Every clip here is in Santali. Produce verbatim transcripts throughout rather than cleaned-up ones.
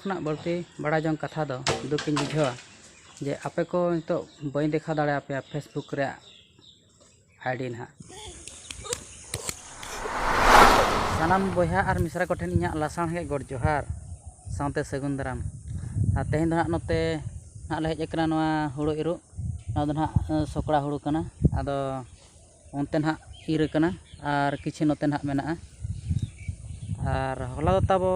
ᱠᱷᱚᱱᱟᱜ ᱵᱟᱹᱲᱛᱤ ᱵᱟᱲᱟᱭ ᱡᱚᱝ ᱠᱟᱛᱷᱟ ᱫᱚ ᱫᱩᱠᱤᱧ ᱵᱩᱡᱷᱟᱹᱣᱟ ᱡᱮ ᱟᱯᱮ ᱠᱚ ᱱᱤᱛᱚᱜ ᱵᱟᱹᱧ ᱫᱮᱠᱷᱟᱣ ᱫᱟᱲᱮᱭᱟᱯᱮᱭᱟ Facebook ᱨᱮᱭᱟᱜ ID ᱱᱟᱦᱟᱜ᱾ ᱥᱟᱱᱟᱢ ᱵᱚᱭᱦᱟ ᱟᱨ ᱢᱤᱥᱨᱟ ᱠᱚᱴᱷᱮᱱ ᱤᱧᱟᱹᱜ ᱞᱟᱥᱟᱬᱦᱮᱫ ᱜᱚᱰ ᱡᱚᱦᱟᱨ ᱥᱟᱶᱛᱮ ᱥᱟᱹᱜᱩᱱ ᱫᱟᱨᱟᱢ᱾ ᱟᱨ ᱛᱮᱦᱮᱧ ᱫᱚ ᱱᱟᱦᱟᱜ ᱱᱚᱛᱮ ᱱᱟᱦᱟᱜ ᱞᱮ ᱦᱮᱡ ᱟᱠᱟᱱᱟ ᱱᱚᱣᱟ ᱦᱩᱲᱩ ᱤᱨᱚᱜ᱾ ᱱᱚᱣᱟ ᱫᱚ ᱱᱟᱦᱟᱜ ᱥᱚᱠᱲᱟ ᱦᱩᱲᱩ ᱠᱟᱱᱟ᱾ ᱟᱫᱚ ᱚᱱᱛᱮ ᱱᱟᱦᱟᱜ ᱤᱨ ᱟᱠᱟᱱᱟ ᱟᱨ ᱠᱤᱪᱷᱤ ᱱᱚᱛᱮ ᱱᱟᱦᱟᱜ ᱢᱮᱱᱟᱜᱼᱟ᱾ ᱟᱨ ᱦᱚᱞᱟ ᱫᱚ ᱛᱟᱵᱚ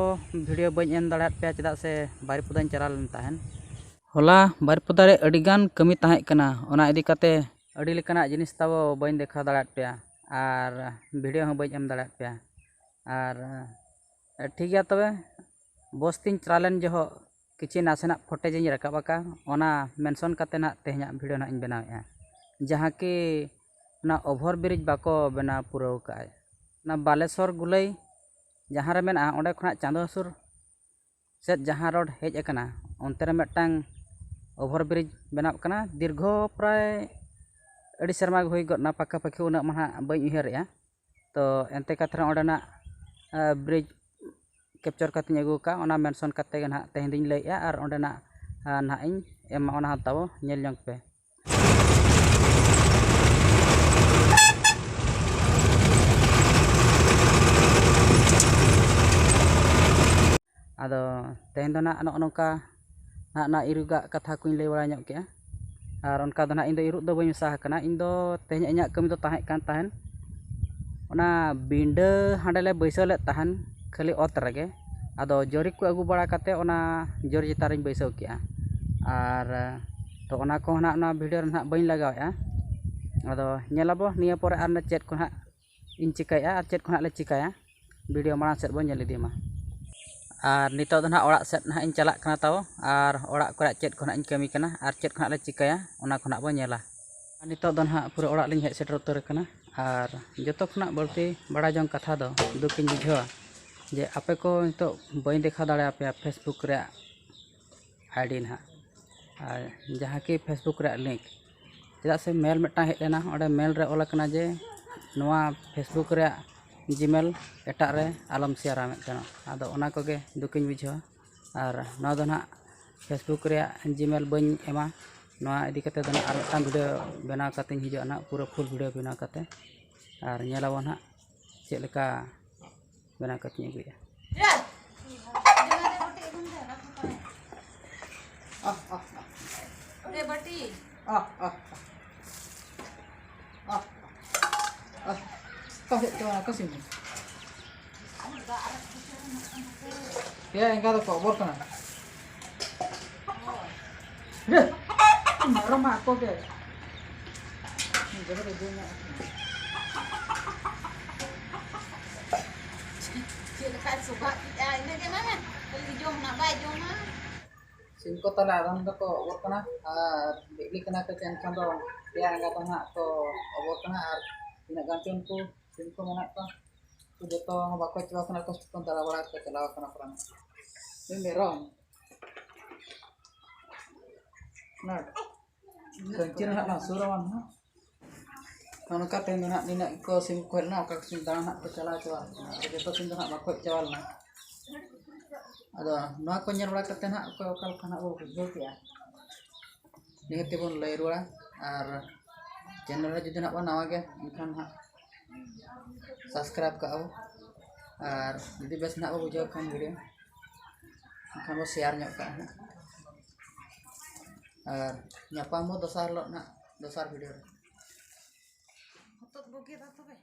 video ᱵᱟᱹᱧ ᱮᱢ ᱫᱟᱲᱮᱭᱟᱫ ᱯᱮᱭᱟ, ᱪᱮᱫᱟᱜ ᱥᱮ ᱵᱟᱨᱤᱯᱚᱫᱟᱧ ᱪᱟᱞᱟᱣ ᱞᱮᱱ ᱛᱟᱦᱮᱱ᱾ ᱦᱚᱞᱟ ᱵᱟᱨᱤᱯᱚᱫᱟ ᱨᱮ ᱟᱹᱰᱤ ᱜᱟᱱ ᱠᱟᱹᱢᱤ ᱛᱟᱦᱮᱸ ᱠᱟᱱᱟ, ᱚᱱᱟ ᱤᱫᱤ ᱠᱟᱛᱮ ᱟᱹᱰᱤ ᱞᱮᱠᱟᱱᱟᱜ ᱡᱤᱱᱤᱥ ᱛᱟᱵᱚ ᱵᱟᱹᱧ ᱫᱮᱠᱷᱟᱣ ᱫᱟᱲᱮᱭᱟᱫ ᱯᱮᱭᱟ ᱟᱨ video ᱦᱚᱸ ᱵᱟᱹᱧ ᱮᱢ ᱫᱟᱲᱮᱭᱟᱫ ᱯᱮᱭᱟ᱾ ᱟᱨ ᱴᱷᱤᱠ ᱜᱮᱭᱟ, ᱛᱚᱵᱮ ᱵᱚᱥ ᱛᱤᱧ ᱪᱟᱞᱟᱣ ᱞᱮᱱ ᱡᱚᱦᱚᱜ ᱠᱤᱪᱷᱤ ᱱᱟᱥᱮᱱᱟᱜ footage ᱤᱧ ᱨᱟᱠᱟᱵ ᱟᱠᱟᱫ, ᱚᱱᱟ mention ᱠᱟᱛᱮ ᱱᱟᱦᱟᱜ ᱛᱮᱦᱮᱧᱟᱜ video ᱱᱟᱦᱟᱜ ᱤᱧ ᱵᱮᱱᱟᱣᱮᱫᱼᱟ, ᱡᱟᱦᱟᱸ ᱠᱤ ᱚᱱᱟ over bridge ᱵᱟᱠᱚ ᱵᱮᱱᱟᱣ ᱯᱩᱨᱟᱹᱣ ᱠᱟᱜᱼᱟ᱾ ᱚᱱᱟ ᱵᱟᱞᱮᱥᱚᱨ ᱜᱩᱞᱟᱹᱭ ᱡᱟᱦᱟᱸ ᱨᱮ ᱢᱮᱱᱟᱜᱼᱟ, ᱚᱸᱰᱮ ᱠᱷᱚᱱᱟᱜ ᱪᱟᱸᱫᱚ ᱦᱟᱹᱥᱩᱨ ᱥᱮᱫ ᱡᱟᱦᱟᱸ road ᱦᱮᱡ ᱟᱠᱟᱱᱟ, ᱚᱱᱛᱮ ᱨᱮ ᱢᱤᱫᱴᱟᱝ over bridge ᱵᱮᱱᱟᱣ ᱠᱟᱱᱟ᱾ ᱫᱤᱨᱜᱷᱚ ᱯᱨᱟᱭ ᱟᱹᱰᱤ ᱥᱮᱨᱢᱟ ᱜᱮ ᱦᱩᱭ ᱜᱚᱫ ᱮᱱᱟ, ᱯᱟᱠᱟ ᱯᱟᱠᱤ ᱩᱱᱟᱹᱜ ᱢᱟ ᱱᱟᱦᱟᱜ ᱵᱟᱹᱧ ᱩᱭᱦᱟᱹᱨᱮᱜᱼᱟ᱾ ᱛᱚ ᱮᱱᱛᱮ ᱠᱟᱛᱷᱟ ᱨᱮ ᱚᱸᱰᱮᱱᱟᱜ bridge capture ᱠᱟᱛᱮᱧ ᱟᱹᱜᱩ ᱟᱠᱟᱫ, ᱚᱱᱟ mention ᱠᱟᱛᱮ ᱜᱮ ᱱᱟᱦᱟᱜ ᱛᱮᱦᱮᱧ ᱫᱚᱧ ᱞᱟᱹᱭᱮᱫᱼᱟ ᱟᱨ ᱚᱸᱰᱮᱱᱟᱜ ᱱᱟᱦᱟᱜ ᱤᱧ ᱮᱢᱟ, ᱚᱱᱟ ᱦᱚᱸ ᱛᱟᱵᱚ ᱧᱮᱞ ᱡᱚᱝ ᱯᱮ᱾ ᱟᱫᱚ ᱛᱮᱦᱮᱧ ᱫᱚ ᱱᱟᱦᱟᱜ ᱱᱚᱜᱼᱚ ᱱᱚᱝᱠᱟ ᱱᱟᱦᱟᱜ ᱚᱱᱟ ᱤᱨᱩᱜᱟᱜ ᱠᱟᱛᱷᱟ ᱠᱚᱧ ᱞᱟᱹᱭ ᱵᱟᱲᱟ ᱧᱚᱜ ᱠᱮᱜᱼᱟ᱾ ᱟᱨ ᱚᱱᱠᱟ ᱫᱚ ᱱᱟᱦᱟᱜ ᱤᱧ ᱫᱚ ᱤᱨᱩᱜ ᱫᱚ ᱵᱟᱹᱧ ᱢᱮᱥᱟ ᱟᱠᱟᱱᱟ᱾ ᱤᱧ ᱫᱚ ᱛᱮᱦᱮᱧ ᱤᱧᱟᱹᱜ ᱠᱟᱹᱢᱤ ᱫᱚ ᱛᱟᱦᱮᱸ ᱠᱟᱱ ᱛᱟᱦᱮᱸᱫ, ᱚᱱᱟ ᱵᱤᱸᱰᱟᱹ ᱦᱟᱸᱰᱮ ᱞᱮ ᱵᱟᱹᱭᱥᱟᱹᱣ ᱞᱮᱫ ᱛᱟᱦᱮᱱ ᱠᱷᱟᱹᱞᱤ ᱚᱛ ᱨᱮᱜᱮ᱾ ᱟᱫᱚ ᱡᱚᱨᱤ ᱠᱚ ᱟᱹᱜᱩ ᱵᱟᱲᱟ ᱠᱟᱛᱮ ᱚᱱᱟ ᱡᱚᱨᱤ ᱪᱮᱛᱟᱱ ᱨᱤᱧ ᱵᱟᱹᱭᱥᱟᱹᱣ ᱠᱮᱜᱼᱟ᱾ ᱟᱨ ᱛᱚ ᱚᱱᱟ ᱠᱚᱦᱚᱸ ᱱᱟᱦᱟᱜ ᱚᱱᱟ video ᱨᱮ ᱱᱟᱦᱟᱜ ᱵᱟᱹᱧ ᱞᱟᱜᱟᱣᱮᱜᱼᱟ᱾ ᱟᱫᱚ ᱧᱮᱞ ᱟᱵᱚ ᱱᱤᱭᱟᱹ ᱯᱚᱨᱮ ᱟᱨ ᱪᱮᱫ ᱠᱚ ᱱᱟᱦᱟᱜ ᱤᱧ ᱪᱤᱠᱟᱹᱭᱮᱜᱼᱟ ᱟᱨ ᱪᱮᱫ ᱠᱚ ᱱᱟᱦᱟᱜ ᱞᱮ ᱪᱤᱠᱟᱹᱭᱟ, video ᱢᱟᱲᱟᱝ ᱥᱮᱫ ᱵᱚᱱ ᱧᱮᱞ ᱤᱫᱤ ᱢᱟ᱾ ᱟᱨ ᱱᱤᱛᱚᱜ ᱫᱚ ᱱᱟᱦᱟᱜ ᱚᱲᱟᱜ ᱥᱮᱫ ᱱᱟᱦᱟᱜ ᱤᱧ ᱪᱟᱞᱟᱜ ᱠᱟᱱᱟ ᱛᱟᱵᱚ, ᱟᱨ ᱚᱲᱟᱜ ᱠᱚᱨᱮ ᱪᱮᱫ ᱠᱚ ᱱᱟᱦᱟᱜ ᱤᱧ ᱠᱟᱹᱢᱤ ᱠᱟᱱᱟ ᱟᱨ ᱪᱮᱫ ᱠᱚ ᱱᱟᱦᱟᱜ ᱞᱮ ᱪᱤᱠᱟᱹᱭᱟ, ᱚᱱᱟ ᱠᱚ ᱱᱟᱦᱟᱜ ᱵᱚᱱ ᱧᱮᱞᱟ᱾ ᱟᱨ ᱱᱤᱛᱚᱜ ᱫᱚ ᱱᱟᱦᱟᱜ ᱯᱩᱨᱟᱹ ᱚᱲᱟᱜ ᱞᱤᱧ ᱦᱮᱡ ᱥᱮᱴᱮᱨ ᱩᱛᱟᱹᱨ ᱟᱠᱟᱱᱟ᱾ ᱟᱨ ᱡᱚᱛᱚ ᱠᱷᱚᱱᱟᱜ ᱵᱟᱹᱲᱛᱤ ᱵᱟᱲᱟᱭ ᱡᱚᱝ ᱠᱟᱛᱷᱟ ᱫᱚ ᱫᱩᱠᱤᱧ ᱵᱩᱡᱷᱟᱹᱣᱟ ᱡᱮ ᱟᱯᱮ ᱠᱚ ᱱᱤᱛᱚᱜ ᱵᱟᱹᱧ ᱫᱮᱠᱷᱟᱣ ᱫᱟᱲᱮᱭᱟᱯᱮᱭᱟ Facebook ᱨᱮᱭᱟᱜ ID ᱱᱟᱦᱟᱜ, ᱟᱨ ᱡᱟᱦᱟᱸ ᱠᱤ Facebook ᱨᱮᱭᱟᱜ link᱾ ᱪᱮᱫᱟᱜ ᱥᱮ mail ᱢᱤᱫᱴᱟᱝ ᱦᱮᱡ ᱞᱮᱱᱟ, ᱚᱸᱰᱮ mail ᱨᱮ ᱚᱞ ᱟᱠᱟᱱᱟ ᱡᱮ ᱱᱚᱣᱟ Facebook ᱨᱮᱭᱟᱜ Gmail ᱮᱴᱟᱜ ᱨᱮ ᱟᱞᱚᱢ ᱥᱮᱭᱟᱨᱟ ᱢᱮᱱᱛᱮ᱾ ᱟᱫᱚ ᱚᱱᱟ ᱠᱚᱜᱮ ᱫᱩᱠᱤᱧ ᱵᱩᱡᱷᱟᱹᱣᱟ᱾ ᱟᱨ ᱱᱚᱣᱟ ᱫᱚ ᱱᱟᱦᱟᱜ Facebook ᱨᱮᱭᱟᱜ Gmail ᱵᱟᱹᱧ ᱮᱢᱟ᱾ ᱱᱚᱣᱟ ᱤᱫᱤ ᱠᱟᱛᱮ ᱫᱚ ᱱᱟᱦᱟᱜ ᱟᱨ ᱢᱤᱫᱴᱟᱝ video ᱵᱮᱱᱟᱣ ᱠᱟᱛᱮᱧ ᱦᱤᱡᱩᱜᱼᱟ ᱱᱟᱦᱟᱜ, ᱯᱩᱨᱟᱹ full video ᱵᱮᱱᱟᱣ ᱠᱟᱛᱮ᱾ ᱟᱨ ᱧᱮᱞ ᱟᱵᱚᱱ ᱱᱟᱦᱟᱜ ᱪᱮᱫ ᱞᱮᱠᱟ ᱵᱮᱱᱟᱣ ᱠᱟᱛᱮᱧ ᱟᱹᱜᱩᱭᱟ᱾ ᱟᱦ, ᱟᱦ, ᱟᱦ᱾ ᱚᱸᱰᱮ ᱵᱟᱹᱴᱤ᱾ ᱟᱦ, ᱟᱦ, ᱟᱦ᱾ ᱟᱦ, ᱟᱦ᱾ ᱚᱠᱟ ᱥᱮᱫ ᱪᱟᱞᱟᱣ, ᱚᱠᱟ ᱥᱮᱫ? ᱮᱭᱟ ᱮᱸᱜᱟ ᱫᱚᱠᱚ ᱚᱵᱚᱨ ᱠᱟᱱᱟ᱾ ᱮ, ᱢᱮᱨᱚᱢ ᱢᱟ ᱟᱠᱚ ᱜᱮ᱾ ᱡᱚᱨᱚ ᱫᱚ ᱡᱚᱢ ᱧᱟᱢ ᱠᱟᱱᱟ᱾ ᱪᱮᱫ ᱞᱮᱠᱟᱭ ᱥᱚᱵᱷᱟᱜ ᱠᱮᱜᱼᱟ, ᱤᱱᱟᱹᱜᱮ ᱢᱮᱱᱟ᱾ ᱠᱷᱟᱹᱞᱤ ᱡᱚᱢ ᱱᱟᱜ ᱵᱟᱭ ᱡᱚᱢᱟ᱾ ᱥᱤᱢ ᱠᱚ ᱛᱟᱞᱮ ᱟᱫᱷᱟᱱ ᱫᱚᱠᱚ ᱚᱵᱚᱨ ᱠᱟᱱᱟ ᱟᱨ ᱵᱤᱞᱤ ᱠᱟᱱᱟ ᱠᱚ, ᱮᱱᱠᱷᱟᱱ ᱫᱚ ᱯᱮᱭᱟ ᱮᱸᱜᱟ ᱫᱚ ᱱᱟᱦᱟᱜ ᱠᱚ ᱚᱵᱚᱨ ᱠᱟᱱᱟ ᱟᱨ ᱛᱤᱱᱟᱹᱜ ᱜᱟᱱ ᱪᱚ ᱩᱱᱠᱩ ᱥᱤᱢ ᱠᱚ ᱢᱮᱱᱟᱜ ᱠᱚᱣᱟ, ᱩᱱᱠᱩ ᱡᱚᱛᱚ ᱵᱟᱠᱚ ᱪᱟᱵᱟ ᱠᱟᱱᱟ, ᱠᱚ ᱥᱤᱛᱩᱝ ᱫᱟᱬᱟ ᱵᱟᱲᱟ ᱠᱚ ᱪᱟᱞᱟᱣ ᱠᱟᱱᱟ ᱯᱟᱨᱟᱱ᱾ ᱩᱱᱤ ᱢᱮᱨᱚᱢ ᱚᱱᱟ ᱠᱟᱹᱧᱪᱤ ᱨᱮ ᱱᱟᱦᱟᱜ ᱞᱟᱝ ᱥᱩᱨ ᱟᱢᱟ ᱱᱟᱦᱟᱜ᱾ ᱚᱱᱠᱟ ᱛᱮᱦᱮᱧ ᱫᱚ ᱱᱟᱦᱟᱜ ᱱᱤᱱᱟᱹᱜ ᱠᱚ ᱥᱤᱢ ᱠᱚ ᱦᱮᱡ ᱞᱮᱱᱟ, ᱚᱠᱟ ᱠᱚ ᱥᱤᱢ ᱫᱟᱬᱟ ᱱᱟᱦᱟᱜ ᱠᱚ ᱪᱟᱞᱟᱣ ᱪᱟᱵᱟ ᱟᱠᱟᱱᱟ, ᱟᱫᱚ ᱡᱚᱛᱚ ᱥᱤᱢ ᱫᱚ ᱱᱟᱦᱟᱜ ᱵᱟᱠᱚ ᱦᱮᱡ ᱪᱟᱵᱟ ᱞᱮᱱᱟ᱾ ᱟᱫᱚ ᱱᱚᱣᱟ ᱠᱚ ᱧᱮᱞ ᱵᱟᱲᱟ ᱠᱟᱛᱮ ᱱᱟᱦᱟᱜ ᱚᱠᱚᱭ ᱚᱠᱟ ᱞᱮᱠᱟ ᱱᱟᱦᱟᱜ ᱵᱚ ᱵᱩᱡᱷᱟᱹᱣ ᱠᱮᱜᱼᱟ, ᱱᱤᱦᱟᱹᱛ ᱵᱚᱱ ᱞᱟᱹᱭ ᱨᱩᱣᱟᱹᱲᱟ᱾ ᱟᱨ channel ᱨᱮ ᱡᱩᱫᱤ ᱱᱟᱦᱟᱜ ᱵᱚᱱ ᱱᱟᱣᱟ ᱜᱮ, ᱮᱱᱠᱷᱟᱱ ᱱᱟᱦᱟᱜ subscribe ᱠᱟᱜᱼᱟ ᱵᱚ᱾ ᱟᱨ ᱡᱩᱫᱤ ᱵᱮᱥ ᱱᱟᱦᱟᱜ ᱵᱚ ᱵᱩᱡᱷᱟᱹᱣ ᱠᱷᱟᱱ video, ᱮᱱᱠᱷᱟᱱ ᱵᱚ share ᱧᱚᱜ ᱠᱟᱜᱼᱟ ᱱᱟᱦᱟᱜ᱾ ᱟᱨ ᱧᱟᱯᱟᱢ ᱵᱚ ᱫᱚᱥᱟᱨ ᱦᱤᱞᱳᱜ ᱱᱟᱦᱟᱜ, ᱫᱚᱥᱟᱨ video ᱨᱮ᱾ ᱦᱚᱛᱚᱫ ᱵᱚ ᱜᱮᱫᱟ ᱛᱚᱵᱮ᱾